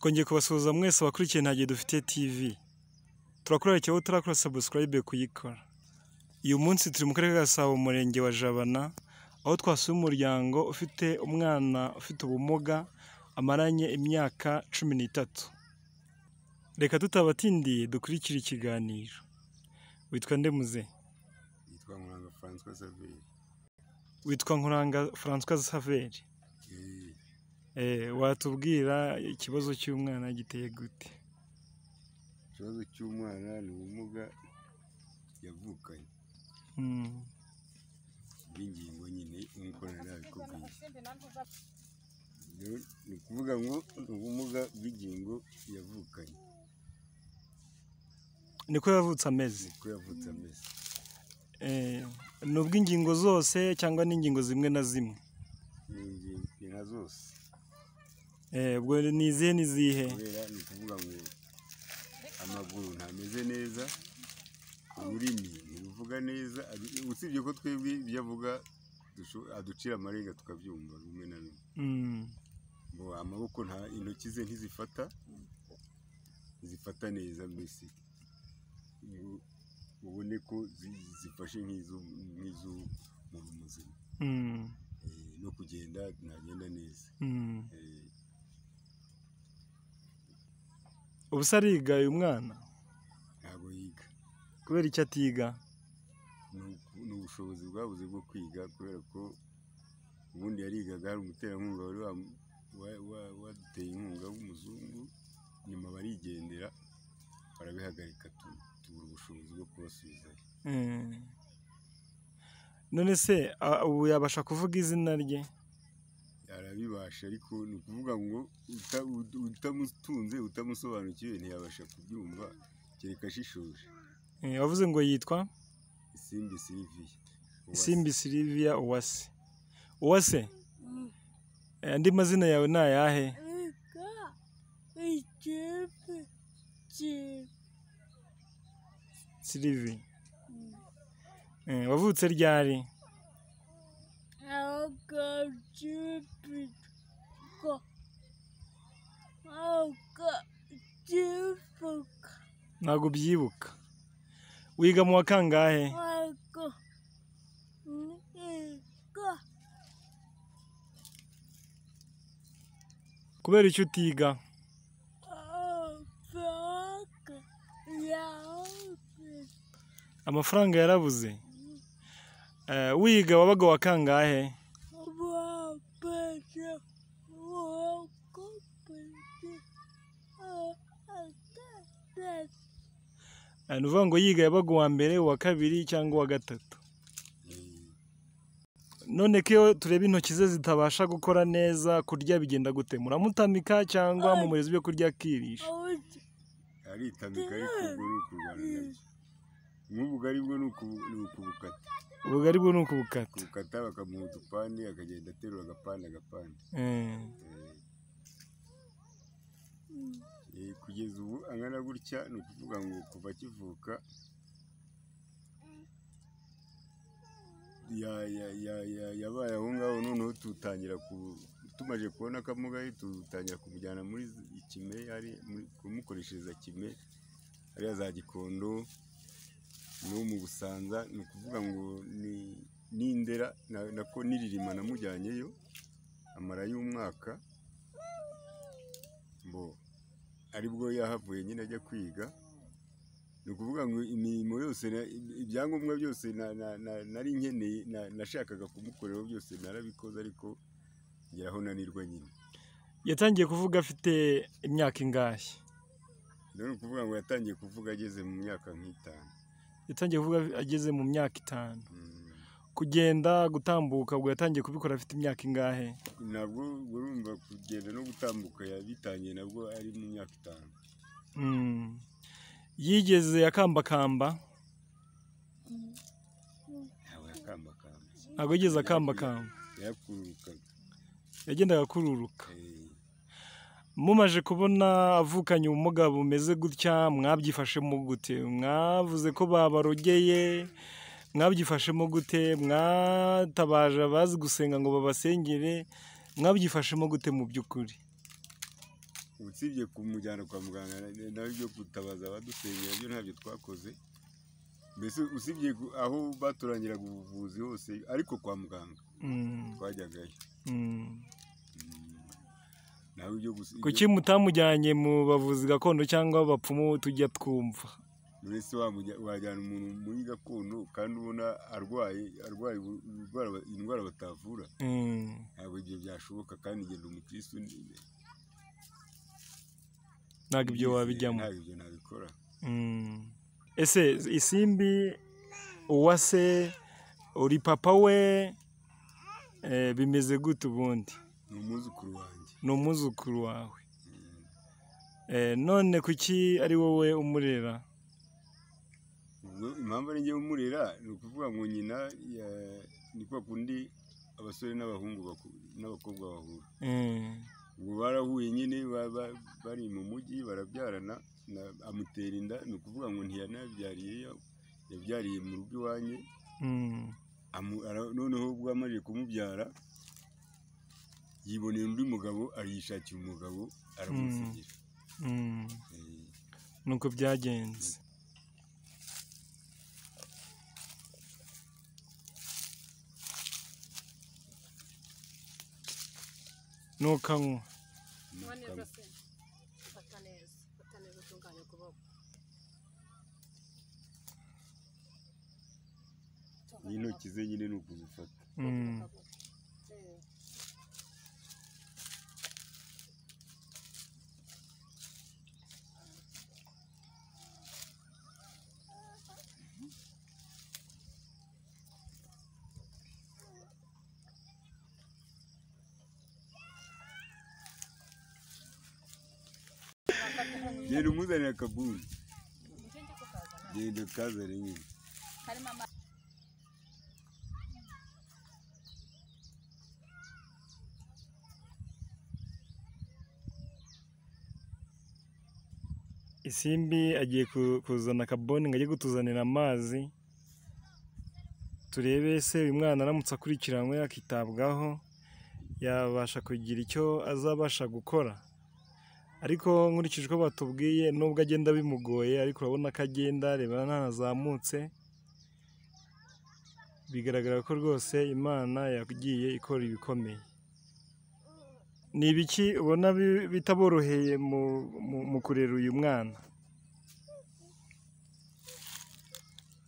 Twongeye kubasuhuza mwese abakurikiye Ntagihe Dufite TV. Turakurarikiye wowe utarakora subscribe kuyikora. Uyu munsi turi mu karere ka Gasabo mu murenge wa Jabana, aho twasuye umuryango ufite umwana ufite ubumuga amaranye imyaka 13. Reka tutabatindiye dukurikire ikiganiro. Witwa nde muze? Yitwa Nkuranga François Xavier. Witwa Nkuranga François Xavier. Watubwira ikibazo cy'umwana giteye gute? Ikibazo cy'umwana ni ubumuga yavukanye bw'ingingo nyine nk'uko nari nabikubwiye. Ni ukuvuga ngo ni ubumuga bw'ingingo yavukanye. Niko yavutse ameze? Niko yavutse ameze. Ni ubw'ingingo zose cyangwa n'ingingo zimwe na zimwe? Ni nka zose. Ubwo ni izihe n'izihe? Kubera ni ukuvuga ngo amaguru ntameze neza, ururimi ntiruvuga neza, usibye ko twebwe ibyo avuga aducira amarenga tukabyumva bimwe na bimwe. Ngo amaboko intoki ze ntizifata neza mbese ubone ko zifashe nk'iz'umuntu muzima. No kugenda ntagenda neza. Ubu se ariga uyu mwana? Ntabwo yiga. Kubera icyo atiga? Ni ubushobozi bwabuze bwo kwiga, kubera ko ubundi yarigaga hari umuterankunga wari waduteye inkunga w'umuzungu, nyuma barigendera barabihagarika tubura ubushobozi bwo kubasubizayo. None se ubu yabasha kuvuga izina rye? Arabibasha, ariko ni ukuvuga ngo utamutunze utamusobanukiwe ntiyabasha kubyumva kereka ashishoje. Wavuze ngo yitwa? Isimbi Sylvia. Isimbi Sylvia Uwase. Uwase? Andi mazina yawe ni ayahe? Sylvia. Wavutse ryari? Ntabwo ubyibuka. Wiga mu wa kangahe? Kubera icyo utiga? Amafaranga yarabuze. Wiga wabaga wa kangahe? Ni ukuvuga ngo yiga yabaga uwa mbere, uwa kabiri cyangwa uwa gatatu. None ko iyo tureba intoki ze zitabasha gukora neza, kurya bigenda gute? Muramutamika cyangwa mumuhereza ibyo kurya akirisha? Aritamika, ariko ubwo ni ukurwana nabyo. Nk'ubugari bwo ni ukubukata. Ubugari bwo ni ukubukata. Kubukata bakamuha udupande, akagenda aterura agapande agapande. Kugeza ubu angana gutya, ni ukuvuga ngo kuva akivuka yabaye aho ngaho. Noneho tutangira tumaze kubona akamugaye, tutangira kumujyana muri kime, kumukoreshereza kime hariya za Gikondo no mu Busanza. Ni ukuvuga ngo n'Indera nako n'iririma namujyanyeyo amarayo umwaka, ngo aribwo yahavuye nyine ajya kwiga. Ni ukuvuga ngo imirimo yose, ibyangombwa byose nari nkeneye, nashakaga kumukoreraho byose narabikoze, ariko ngeraho nanirwa nyine. Yatangiye kuvuga afite imyaka ingahe? Ni ukuvuga ngo yatangiye kuvuga ageze mu myaka nk'itanu. Yatangiye kuvuga ageze mu myaka 5. Kugenda, gutambuka ubwo yatangiye kubikora afite imyaka ingahe? Nabwo urumva kugenda no gutambuka yabitangiye nabwo ari mu myaka 5. Yigeze akambakamba? Ntabwo yakambakamba. Ntabwo yigeze akambakamba. Yakururukaga. Yagendaga akururuka. Mumaje kubona avukanye ubumuga bumeze gutya, mwabyifashemo gute? Mwavuze ko babarogeye, mwabyifashemo gute? Mwatabaje abazi gusenga ngo babasengere, mwabyifashemo gute mu by'ukuri? Usibye kumujyana kwa muganga nawe ibyo gutabaza abadusengera byo ntabyo twakoze. Mbese usibye aho baturangiraga ubuvuzi hose, ariko kwa muganga twajyagayo. Nawe ibyo gusa. Kuki mutamujyanye mu bavuzi gakondo cyangwa abapfumu tujya twumva? Mbese wajyana umuntu muri gakondo kandi ubona arwaye indwara batavura? Ntabwo ibyo byashoboka, kandi ngenda umukristo ntabwo ibyo wabijyamo. Ntabwo ibyo nabikora. Ese Isimbi, Uwase, uri papa we, bimeze gute ubundi? Ni umwuzukuru wanjye. Ni umwuzukuru wawe. None kuki ari wowe umurera? Impamvu ari njye umurera ni ukuvuga ngo nyina ni kwa kundi abasore n'abahungu n'abakobwa bahura. Ubwo barahuye nyine bari mu mujyi barabyarana, amutera inda. Ni ukuvuga ngo ntiyanabyariye, yabyariye mu rugo iwanjye. Noneho ubwo amaze kumubyara yibonera undi mugabo, ariyishakira umugabo aramusigira. Nuko byagenze. Nukanywa. N'intoki ze nyine ni ukuzifata. Genda umuzanire akabuni. Genda ukazane nyine. Isimbi agiye kuzana akabuni ngo ajye kutuzanira amazi, turebe se uyu mwana aramutse akurikiranywe akitabwaho yabasha kugira icyo azabasha gukora. Ariko nkurikije uko batubwiye, nubwo agenda bimugoye, ariko urabona ko agenda, reba ntanazamutse, bigaragara ko rwose Imana yagiye ikora ibikomeye. Ni ibiki ubona bitaboroheye mu kurera uyu mwana?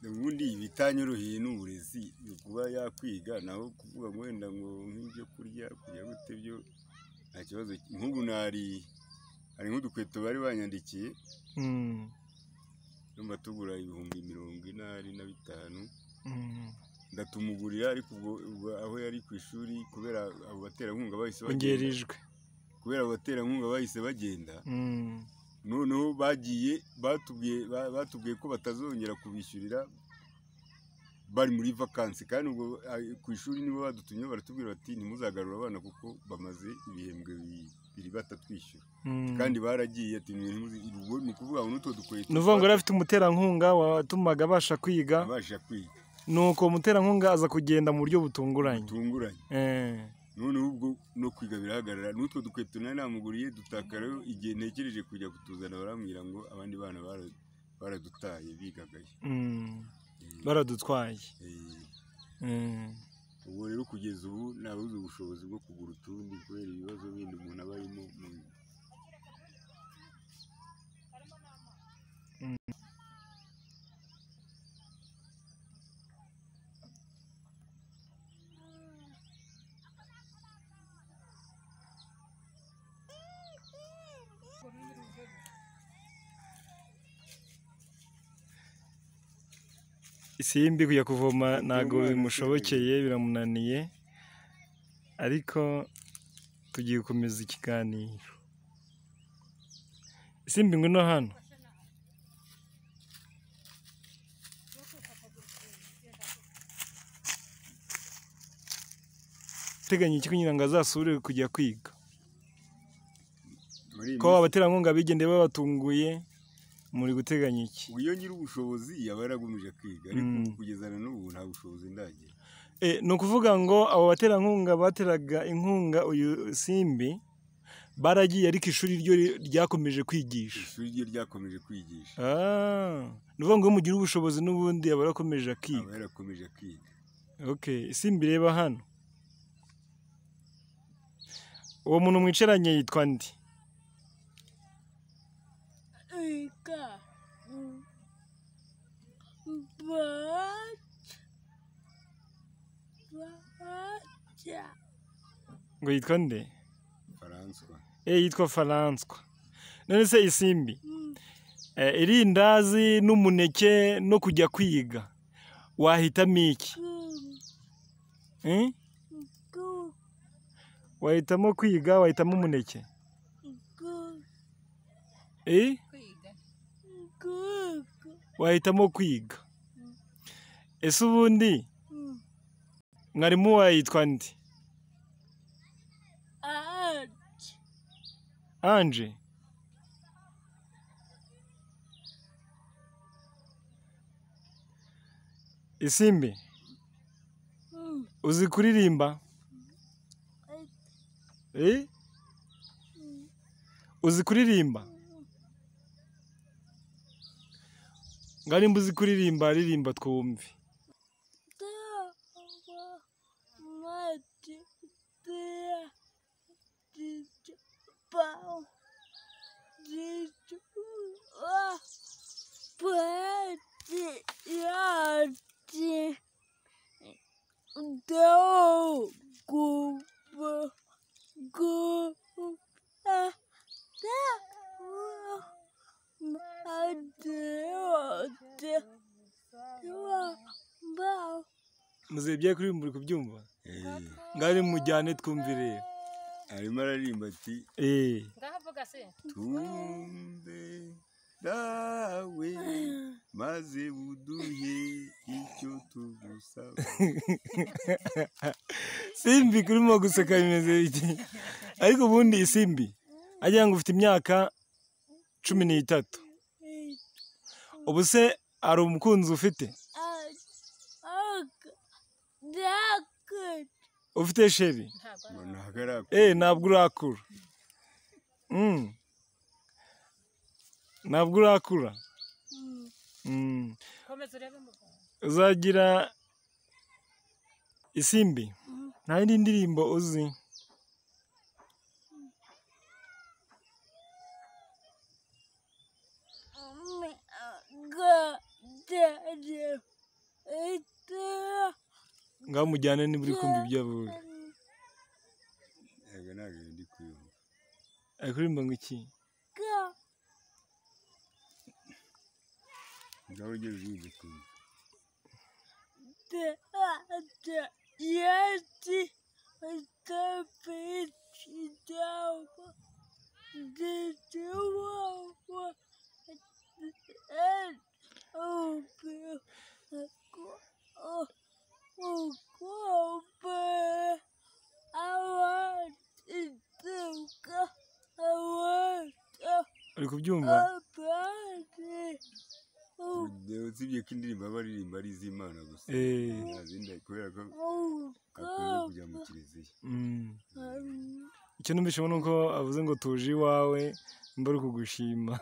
Ubundi ibitanyoroheye ni uburezi, ni ukuba yakwiga, naho kuvuga ngo wenda ngo nk'ibyo kurya kujya gute byo nta kibazo. Nk'ubu hari nk'udukweto bari banyandikiye, numva tugura 45,000, ndatumugurira. Ariko ubwo aho yari ku ishuri, kubera abo baterankunga bahise bagenda, kubera abo baterankunga bahise bagenda, noneho bagiye batubwiye ko batazongera kubishyurira bari muri vakansi. Kandi ubwo ku ishuri nibo badutumye, baratubwira bati ntimuzagarura abana kuko bamaze ibihembwe bibiri batatwishyura. Kandi baragiye ati ni ukuvuga ngo n'utwo dukweto. Ni ukuvuga ngo yari afite umuterankunga watumaga abasha kwiga. Nuko umuterankunga aza kugenda mu buryo butunguranye. Noneho ubwo no kwiga birahagarara, n'utwo dukweto nari namuguriye dutakarayo. Igihe ntekereje kujya kutuzana barambwira ngo abandi bana baradutaye bigagayo. Baradutwaye. Ubwo rero kugeza ubu nabuze ubushobozi bwo kugura utundi kubera ibibazo bindi umuntu aba arimo. Isimbi kujya kuvoma ntabwo bimushobokeye, biramunaniye, ariko tugiye gukomeza ikiganiro. Isimbi ngwino hano. Teganya iki kugira ngo azasubire kujya kwiga? Ko abaterankunga bigendeye babatunguye, muri guteganya iki? Iyo ngira ubushobozi yaba yaragumije kwiga, ariko kugeza na n'ubu nta bushobozi ndagira. Ni ukuvuga ngo abo baterankunga bateraga inkunga uyu Simbi Baragiye ariko ishuri ryo ryakomeje kwigisha. Ishuri ryo ryakomeje kwigisha. Ni ukuvuga ngo iyo mugira ubushobozi n'ubundi aba yarakomeje akiga. Aba yarakomeje akiga. Okay, Isimbi reba hano. Uwo muntu mwicaranye yitwa nde? Ngo yitwa nde? Faranswa. Yitwa Faranswa. None se Isimbi, irindazi n'umuneke no kujya kwiga wahitamo iki? Wahitamo kwiga, wahitamo umuneke? Wahitamo kwiga. Ese ubundi mwarimu wawe yitwa nde? Anje. Isimbi, uzi kuririmba? Uzi kuririmba? Ngarimba uzi kuririmba, ririmba twumve. Muzebye kuririmba uri kubyumva? Ngari mujyane twumvire. Arimo aririmba ati tumbe dawe maze uduhe icyo tugusaba. Simbi kurimo guseka bimeze iki? Ariko ubundi Isimbi agira ngo ufite imyaka 13. Ubu se ari umukunzi ufite? Ufite sheri? Ntabwo urakura. Ntabwo urakura. Uzagira Isimbi, nta yindi ndirimbo uzi? Ngaho mujyane niba uri kumva ibyo avuga. Yego ntabwo ndi kuyumva. Ari kuririmba ngo iki? Ngaho ugeze uririmba kumva. Uri kubyumva? Usibye ko indirimbo baririmba ari iz'Imana gusa. Nta kubera ko akwiye kujya mu kiliziya. Icyo numvise ni uko avuze ngo tuje iwawe mba ari kugushima.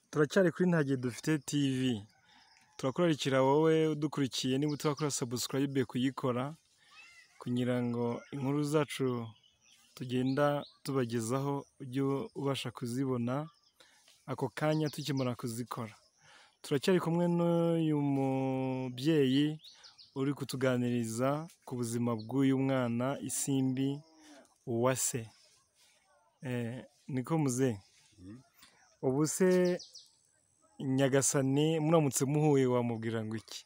Turacyari kuri Ntagihe Dufite TV. Turakurarikira wowe udukurikiye niba utarakora subscribe kuyikora kugira ngo inkuru zacu tugenda tubagezaho ujye ubasha kuzibona ako kanya tukimara kuzikora. Turacyari kumwe n'uyu mubyeyi uri kutuganiriza ku buzima bw'uyu mwana Isimbi Uwase. Niko muze. Ubu se Nyagasani muramutse muhuye wamubwira ngo iki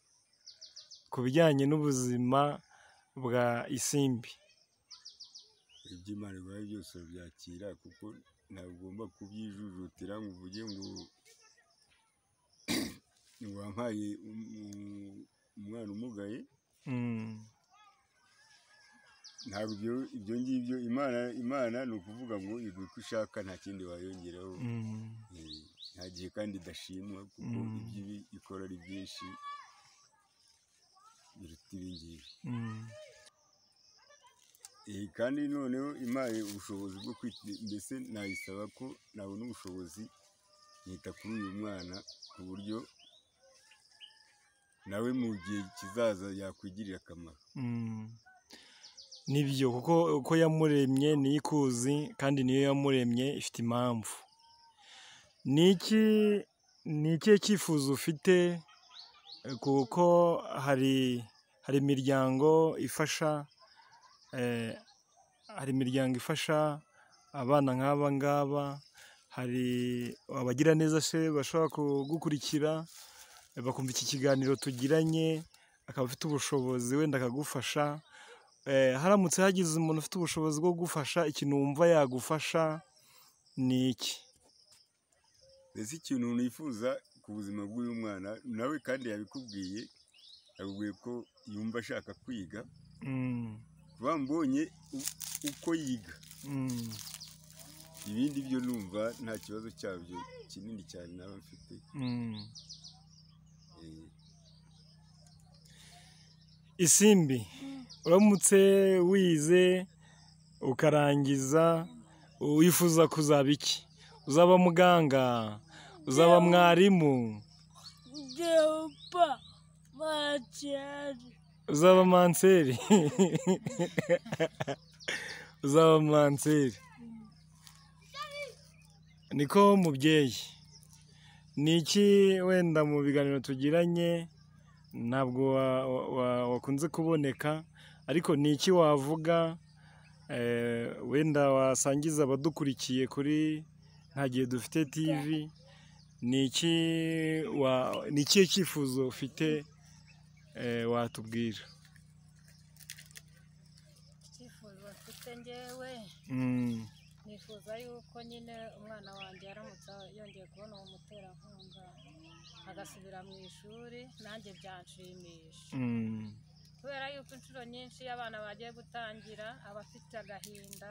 ku bijyanye n'ubuzima bwa Isimbi? Iby'Imana iguhaye byose urabyakira, kuko ntabwo ugomba kubyijujutira ngo uvuge ngo wampaye umwana umugaye. Ntabwo ibyo ngibyo Imana ni ukuvuga ngo iguha uko ishaka, nta kindi wayongeraho. Nta gihe kandi idashimwa, kuko ibyo ikora ari byinshi biruta ibi ngibi. Kandi noneho impaye ubushobozi bwo kwita, mbese nayisaba ko nabona ubushobozi nkita kuri uyu mwana, ku buryo nawe mu gihe kizaza yakwigirira akamaro. Nibyo, kuko uko yamuremye niyo ikuzi, kandi niyo yamuremye ifite impamvu. Ni ikihe cyifuzo ufite? Kuko hari imiryango ifasha, hari imiryango ifasha abana nk'aba ngaba, hari abagiraneza se bashobora kugukurikira bakumva iki kiganiro tugiranye, akaba afite ubushobozi wenda akagufasha. Haramutse hagize umuntu ufite ubushobozi bwo kugufasha, ikintu wumva yagufasha ni iki? Mbese ikintu nifuza ku buzima bw'uyu mwana, nawe kandi yabikubwiye, yabwiye ko yumva ashaka kwiga, kuba mbonye uko yiga, ibindi byo numva nta kibazo cyabyo kinini cyane naba mfite. Isimbi, uramutse wize ukarangiza wifuza kuzaba iki? Uzaba muganga? Uzaba mwarimu? Uzaba manseri? Uzaba manseri. Niko mubyeyi, ni iki wenda mu biganiro tugiranye ntabwo wakunze kuboneka, ariko ni iki wavuga wenda wasangiza abadukurikiye kuri Nta Gihe Dufite TV? Ni ikihe cyifuzo ufite watubwira? Icyifuzo mfite ngewe, nifuza yuko nyine umwana wanjye yaramutse yongeye kubona uwo muterankunga agasubira mu ishuri, nanjye byanshimisha. Kubera yuko inshuro nyinshi iyo abana bagiye gutangira aba afite agahinda,